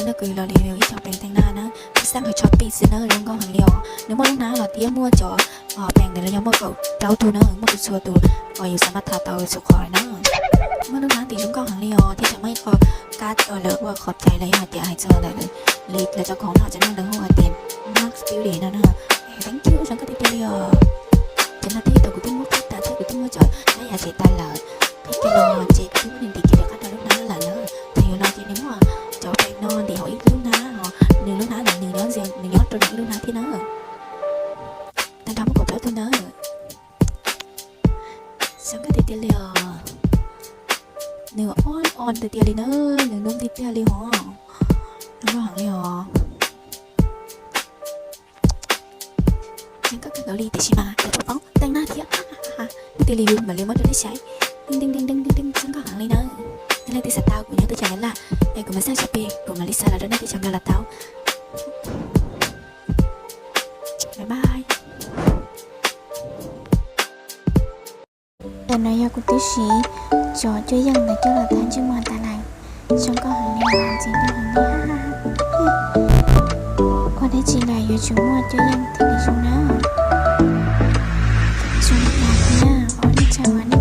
Yog kuv los review ib co pees teej na na, tib xeeb hais tshaj pij xwb na, zoo nkauj heev li os. Nws muaj lub hnab los thiab muaj cov pees ntawd los yog muaj kaum plaub tug na, muaj txhua txhua tus uas yus xav mas tham tau txhua qhov na. Muaj lub hnab tim zoo nkauj heev li os, thiab tseem muaj ib qho kab uas lawv ua qhov cai los yog hais tias hais txog ntawm li lawv cov khoom no cov no lawv hu hais tias Max Beauty no na. Thank you zoo nkauj tiag tiag li os. Cov no thiab tau kuv twb muab qab tas thiab kuv twb muab cov kab yam tsev tas lawm. Qhib kiag no ces kuv twb muab nws ntim kiag rov qab rau lub hnab lawm na. Thaum yuav no ces nws muaj cov pees no ntim hauv ib lub hnab os, nws lub hnab ntawd nws nyob ntxias, nws nyob rau nws ib lub hnab thiab na. Tag nrho muaj kaum plaub tug na. Zoo nkauj tiag tiag li os. Nws o o tiag tiag li na, nws num tiag tiag li hos. Zoo nkauj heev li os. Zoo nkauj kawg nkaus li tiam sis mas kuv poob teej na thiab. Tiag li mam li muab rau nej saib. Deej deej deej deej deej deej, zoo nkauj heev li na. Yog leej twg xav tau kuv nyob teb chaws Nyab Laj es kuv mam xa tshaj pij, kuv mam li xa los rau nej teb chaws Nplog los tau. Bye bye. Ntawm no yog kuv twb siv cov cuab yeej ntawd coj los tag ntsej muag tas lawm. Zoo nkauj heev li, ntxim nkauj heev li. Ua dab tsi los yuav tsum muaj cuab yeej thiaj li zoo na. Zoo li cas thiab, ua nej tsaug uas nej